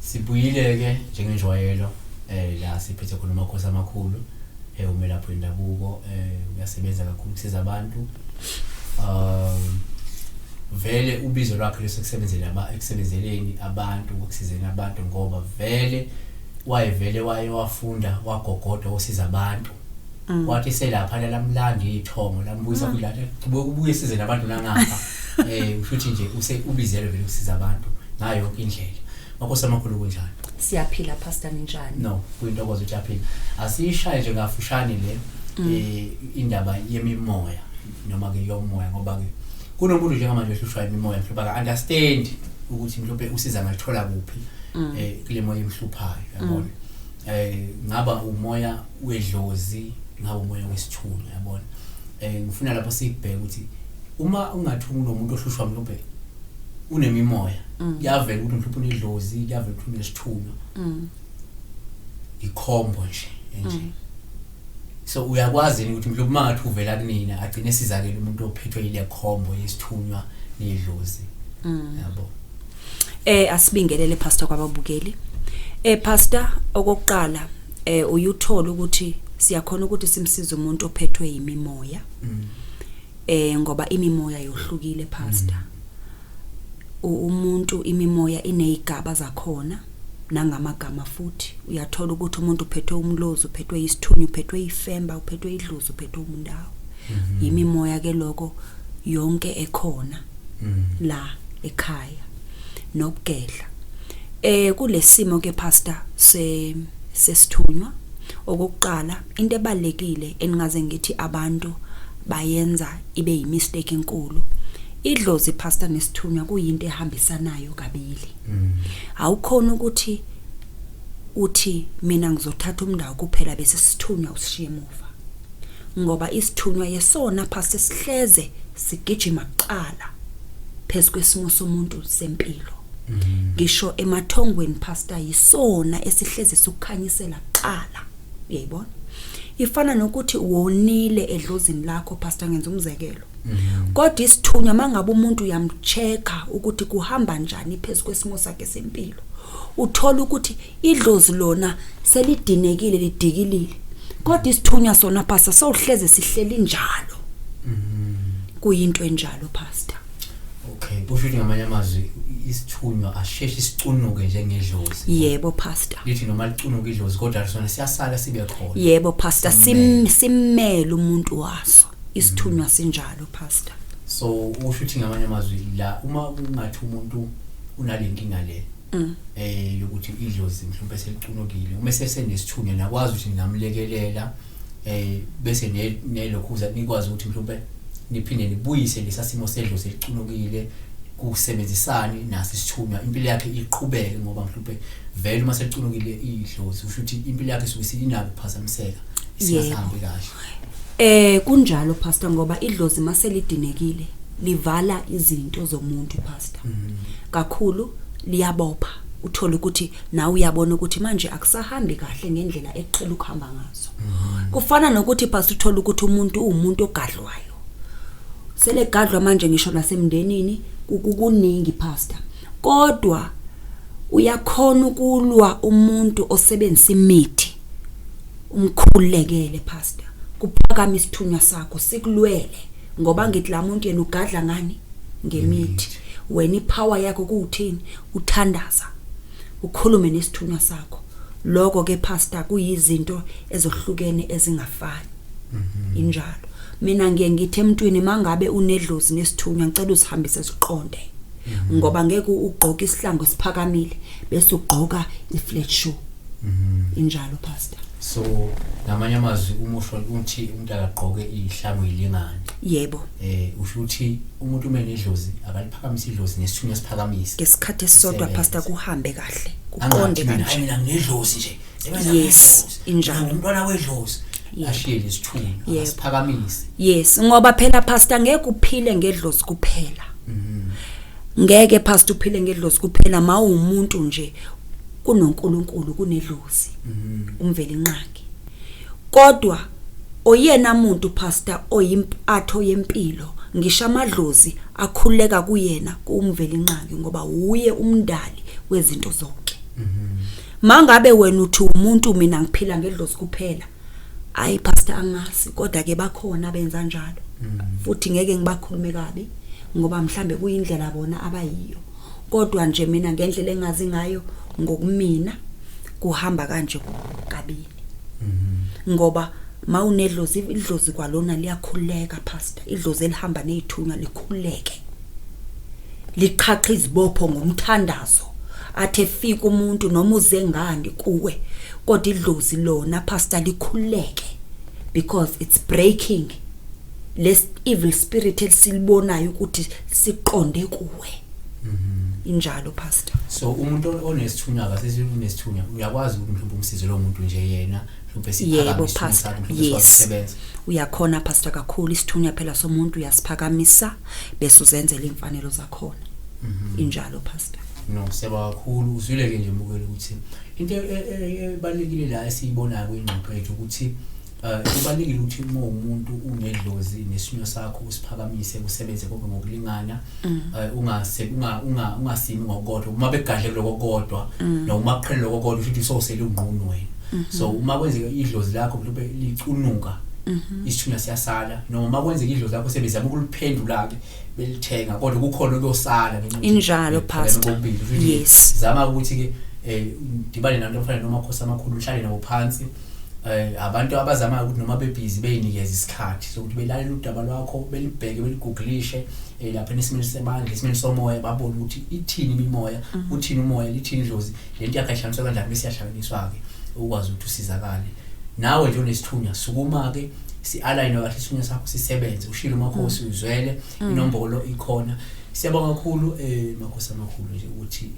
Sibuyile ke njengenjwayelo la siphethe khona amakhosi amakhulu umelaphi wendabuko uyasebenza kakhulu kusiza abantu. Vele ubizo lwakhe lesekusebenzela aba ekusebenzeleni abantu ukusizeni abantu ngoba vele wayevele waye wafunda wagogoda usiza abantu. Wathi selapha lamlanda ithongo lambuyisa kulapha kubuye size nabantu nangapha. Usho nje use ubizelwe vele ukusiza abantu ngayo yonke indlela. Makhosi amakhulu kunjani? Siyaphila Pastor, ninjani? No, kuyintokozo ukuthi aphila. Asiyishaye nje ngafushane le indaba yemimoya noma ke yomoya, ngoba ke kunomuntu njengamanje ohlushwa imimoya mhlawumbe aka understand ukuthi mhlawumbe usiza ngalithola kuphi kule moya emhluphayo, yabona. Ngaba umoya wedlozi, ngaba umoya wesithunywa, yabona. Ngifuna lapho sikubheke ukuthi uma ungathi unomuntu ohlushwa mhlawumbe unemimoya, kuyavela ukuthi mhlawumbe unedlozi, kuyavela ukuthi unesithunywa, ikhombo nje nje. So uyakwazi yini ukuthi mhlawumbe mangathi uvela kunina agcine sizakele umuntu ophethwe yile khombo yesithunywa nedlozi, yabo? Asibingelele Pastor kwababukeli. Pastor, okokuqala uyuthola ukuthi siyakhona ukuthi simsize umuntu ophethwe yimimoya. Ngoba imimoya yohlukile Pastor. Umuntu imimoya inezigaba zakhona nangamagama futhi. Uyathola ukuthi umuntu uphethwe umlozi, uphethwe isithunywa, uphethwe ifemba, uphethwe idlozi, uphethwe umundawo. Yimimoya ke lokho yonke ekhona la ekhaya nokugedla. Kulesimo ke Pastor se sesithunywa, okokuqala into ebalekile engaze ngithi abantu bayenza ibe yimistake enkulu, idlozi Pastor nesithunywa kuyinto ehambisanayo kabili. Awukhona ukuthi uthi mina ngizothatha umndawo kuphela bese sithunywa usishiye emuva, ngoba isithunywa yesona Pastor sihleze sigijima kuqala phezulu kwesimo somuntu sempilo. Ngisho emathongweni Pastor yisona esihleze sokukhanyisela kuqala, uyayibona. Ifana nokuthi wonile edlozini lakho Pastor, ngenza umzekelo. Kodwa isithunywa mangabe umuntu uyamchecka ukuthi kuhamba njani phezulu kwesimo sakhe sempilo, uthola ukuthi idlozi lona selidinekile, lidikilile, kodwa isithunywa sona Pastor sowuhleze sihleli njalo. Kuyinto enjalo Pastor. Okay, kusho ukuthi ngamanye amazwi isithunywa asheshe isicunuke njengedlozi. Yebo Pastor. Lithi noma licunuka idlozi kodwa sona siyasala sibe khona. Yebo Pastor, simmele umuntu waso. Isithunywa sinjalo Pastor. So usho ukuthi ngamanye amazwi la uma ungathi umuntu unalenkinga le yokuthi idlozi mhlawumbe selicunukile, uma sesenesithunywa nakwazi ukuthi ningamlekelela bese nelokhuza nikwazi ukuthi mhlawumbe niphinde nibuyise lesasimo sedlozi elicunukile, kusebenzisani naso isithunywa impilo yakhe iqhubeke, ngoba mhlawumbe vele uma selicunukile idlozi usho ukuthi impilo yakhe isuke isinako ukuphazamiseka, isingasahambi kahle. Kunjalo Pastor, ngoba idlozi maselidinekile livala izinto zomuntu Pastor. Kakhulu liyabopha, uthola ukuthi nawe uyabona ukuthi manje akusahambi kahle ngendlela eqhela ukuhamba ngazo. Kufana nokuthi Pastor uthola ukuthi umuntu uwumuntu ogadlwayo, selegadlwa manje ngisho nasemndenini kuningi Pastor, kodwa uyakhona ukulwa umuntu osebenzisa imithi umkhulekele Pastor, kuphakama isithunywa sakho sikulwele, ngoba ngithi la muntu yena ugadla ngani? Ngemithi. Wena ipower yakho kuuthini? Uthandaza, ukhulume nesithunywa sakho. Lokho ke Pastor kuyizinto ezohlukene ezingafani. Injalo. Mina ngiye ngithi emntwini mangabe unedlozi nesithunywa ngicela usihambise siqonde, ngoba ngeke ugqoke isihlangu esiphakamile bese ugqoka iflat shoe. Injalo Pastor. So ngamanye amazwi umusho uthi umuntu akagqoke ihlangu ilingane. Yebo. Usho ukuthi umuntu uma enedlozi akaliphakamisa idlozi nesithunywa siphakamise ngesikhathi esisodwa Pastor, kuhambe kahle, kuqonde kanje. Mina nginedlozi nje. Yes, injalo. Umntwana wedlozi ashiye lesithunywa asiphakamise. Yes, ngoba phela Pastor ngeke uphile ngedlozi kuphela. Ngeke Pastor uphile ngedlozi kuphela, mawumuntu nje kunoNkulunkulu, kunedlozi, umveli nqangi. Kodwa Oyena muntu pastor oyimpatho yempilo, ngisho amadlozi akhuleka kuyena kuMvelinqangi, ngoba uye umndali wezinto zonke. Mangabe wena uthi umuntu mina ngiphila ngedlozi kuphela, ayi pastor angazi, kodwa ke bakhona abenza njalo, futhi ngeke ngibakhulume kabi ngoba mhlambe kuyindlela bona abayiyo, kodwa nje mina ngendlela engazi ngayo ngokumina kuhamba kanje kabili, ngoba mawunedlozi, idlozi kwalona liyakhuleka pastor, idlozi elihamba nezithunywa likhuleke, liqhaqha izibopho ngomthandazo. Athe fika umuntu noma uze ngani kuwe, kodwa idlozi lona pastor likhuleke, because it's breaking les evil spirit esilibonayo ukuthi siqonde kuwe. Injalo pastor. So umuntu onesithunywa, akasithi unesithunywa, uyakwazi ukuthi mhlawumbe umsize lo muntu nje yena mhlawumbe Yebo, siphakamise isithunywa pastor. sakhe, mhlawumbe sikwazi ukusebenza? Uyakhona pastor kakhulu. Isithunywa phela somuntu uyasiphakamisa bese uzenzela imfanelo zakhona. Injalo pastor. No, siyabonga kakhulu. Uzwile-ke nje mbukeli ukuthi into ebalulekile la esiyibonayo kwingxoxo yethu ukuthi kubalulekile ukuthi uma umuntu unedlozi nesithunywa sakho usiphakamise, usebenze konke ngokulingana, ungase unga unga ungasimi ngokodwa. Uma begadle kuloko kodwa noma kuqhele lokho kodwa, usho ukuthi sowusele unqunu wena. So uma kwenzeka idlozi lakho mhlawumbe licunuka, isithunywa siyasala, noma uma kwenzeka idlozi lakho sebezama ukuliphendula-ke belithenga, kodwa kukhona okuyosala ngenxa yokuthi Injalo, bephakeme pastor. kokubili. Kusho ukuthi zama ukuthi-ke dibane nabantu abafana nomakhosi amakhulu, uhlale nabo phansi, abantu abazamayo ukuthi noma bebhizi beyinikeze isikhathi sokuthi belalele udaba lwakho, belibheke, beligugulishe lapha esimeni sebandla, esimeni somoya, babone ukuthi ithini imimoya, uthini umoya, lithini idlozi, lento yakhe ayihlanganiswa kanjani, bese iyahlanganiswa-ke ukwazi ukuthi usizakale. Nawe nje onesithunywa, sukuma-ke, si-align kahle isithunywa sakho sisebenze. Ushilo umakhosi, uzwele, inombolo ikhona. Siyabonga kakhulu makhosi amakhulu nje ukuthi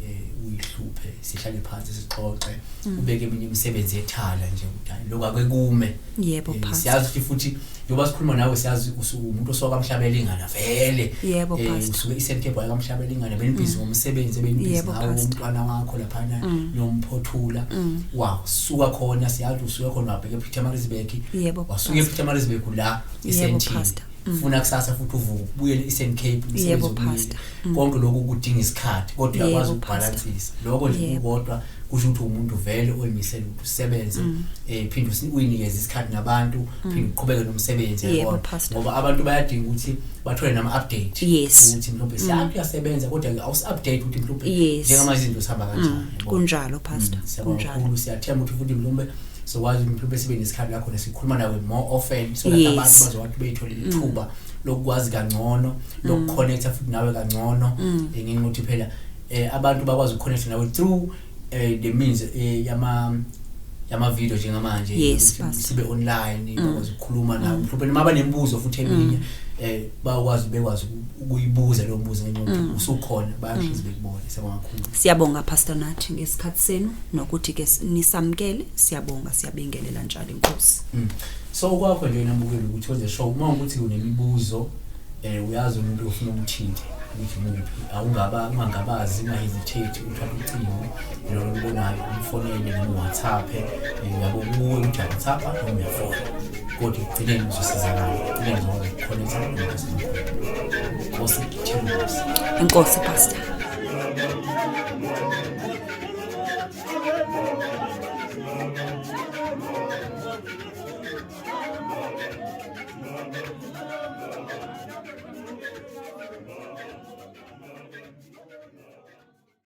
uyihluphe, sihlale phansi sixoxe, ubeke eminye imisebenzi ethala nje ukuthi hayi, lokhu ake kume. Yebo, pastor. Siyazi ukuthi futhi njengoba sikhuluma nawe, siyazi umuntu osuka kaMhlabelingana vele. Yebo, pastor. Usuke i-Eastern Cape, waya kaMhlabelingana, benibhizi ngomsebenzi ebenibhizi ngawo, Pastor. umntwana wakho laphana nomphothula, wasuka khona. Siyazi usuke khona wabheka ePietermaritzburg. Wasuka Pastor. ePietermaritzburg la eSentini. Pastor. Funa kusasa futhi uvuke ubuyele e-Eastern Cape, umsebenzi Yebo, omile. Pastor. Konke lokhu kudinga isikhathi, kodwa uyakwazi Yebo, Pastor. ukubhalansisa lokho nje kukodwa kusho ukuthi umuntu vele oyimisele ukuthi usebenze, phinde uyinikeze isikhathi nabantu, phinde uqhubeke nomsebenzi, yabona? Pastor. Ngoba abantu bayadinga ukuthi bathole nama-update ukuthi mhlawumbe siyathi uyasebenza, kodwa awusi-update ukuthi mhlawumbe njengamanje izinto zihamba kanjani, yabona? Kunjalo pastor. Siyabonga Kunjalo. kakhulu. Siyathemba ukuthi futhi mhlawumbe sokwazi mhlawumbe sibe nesikhathi la khona sikhuluma nawe more often, so that abantu bazokwazi beyitholele ithuba lokwazi kangcono, lokuconnecta futhi nawe kangcono, ngenxa yokuthi phela abantu bakwazi ukuconnecta nawe through the means yama video njengamanje, ukuthi Pastor. sibe online, bakwazi ukukhuluma nawe mhlawumbe noma banemibuzo futhi eminye, bakwazi bekwazi ukuyibuza leyo mbuzo ngenxa yokuthi usukhona, bayahlezi bekubona. Siyabonga kakhulu. Siyabonga pastor nathi ngesikhathi senu nokuthi ke nisamkele. Siyabonga, siyabingelela njalo, inkosi. So kwakho nje nambukeli ukuthi wenze sure uma ukuthi unemibuzo, uyazi umuntu ofuna umthinte ukuthi muphi, awungaba ungangabazi, ungahesitate, uthathe ucingo lolo olubonayo, umfonele noma uWhatsApp, yabo, kuwe ukuthi uyaWhatsApp noma uyafona, kodwa ekugcineni uzosizakala, ekugcineni uzokwazi ukuconnecta nomuntu. Nkosi ithembusi. Inkosi pastor. Thank